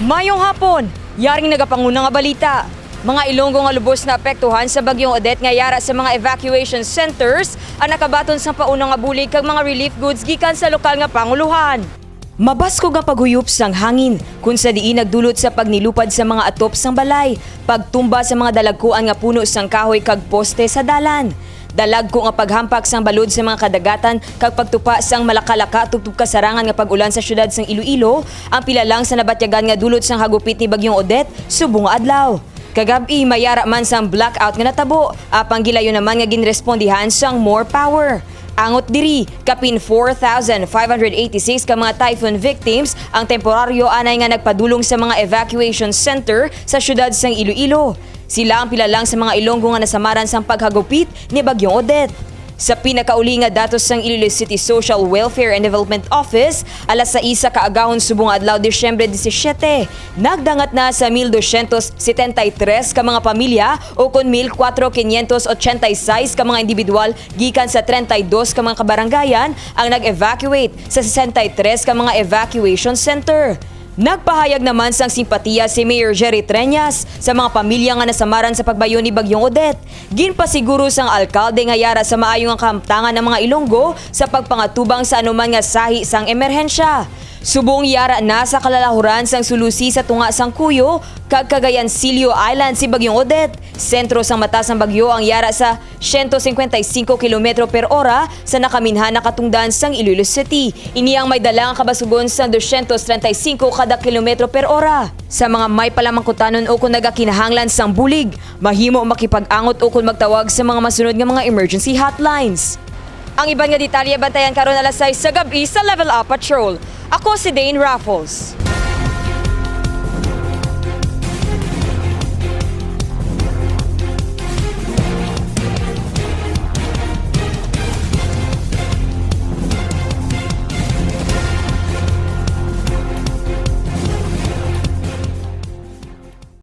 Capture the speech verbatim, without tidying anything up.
Mayong hapon! Yaring nagapanguna nga balita. Mga Ilonggo nga lubos naapektuhan sa Bagyong Odette nga yara sa mga evacuation centers ang nakabaton sang pauna nga bulig kag mga relief goods gikan sa lokal nga pangulohan. Mabaskog nga paghuyop sang hangin, kung sa diin nagdulot sa pagnilupad sa mga atop sang balay, pagtumba sa mga dalagkuan nga puno sang kahoy kag poste sa dalan. Dalagku nga paghampak sang balod sa mga kadagatan kag pagtupa sang malakalaka tubtob kasarangan nga pag-ulan sa siyudad sang Iloilo ang pila lang sa nabatyagan nga dulot sang hagupit ni Bagyong Odette subong nga adlaw. Kagab-i, may yara man sang blackout nga natabo, apang gilayon naman nga ginrespondihan sang MORE Power. Angot diri, kapin four thousand five hundred eighty-six ka mga typhoon victims ang temporaryo anay nga nagpadulong sa mga evacuation center sa siyudad sang Iloilo. Sila ang pila lang sa mga Ilonggo nga nasamaran sang paghagupit ni Bagyong Odette. Sa pinakauli nga datos sang Iloilo City Social Welfare and Development Office, alas sais sa kaagahon subong nga adlaw, Disyembre disisiete, nagdangat na sa mil dosyentos setenta y tres ka mga pamilya, o kon mil kwatro quinientos ochenta y seis ka mga individual gikan sa treinta y dos ka mga kabarangayan ang nag-evacuate sa sesenta y tres ka mga evacuation center. Nagpahayag naman sang simpatiya si Mayor Jerry Treñas sa mga pamilya nga nasamaran sa pagbayo ni Bagyong Odette. Ginpasiguro sang alkalde nga yara sa maayo nga kahamtangan ang mga Ilonggo sa pagpangatubang sa anuman nga sahi sang emerhensya. Subong yara na sa kalalahuran sang sulusi sa tunga sang Cuyo kag Cagayancillo Island si Bagyong Odette. Sentro sang mata sang bagyo ang yara sa siyento singkwenta y singko kilometro per ora sa nakaminhan na katungdan sang Iloilo City. Ini ang may dala nga kabasugon sang dosyentos treinta y singko kada kilometro per ora. Sa mga may palamangkutanon o kon nagakinahanglan sang bulig, mahimo makipag-angot o kon magtawag sa mga masunod nga mga emergency hotlines. Ang iban nga detalye bantayan karon alas sais sa gab-i sa Level Up Patrol. Ako si Dane Raffles.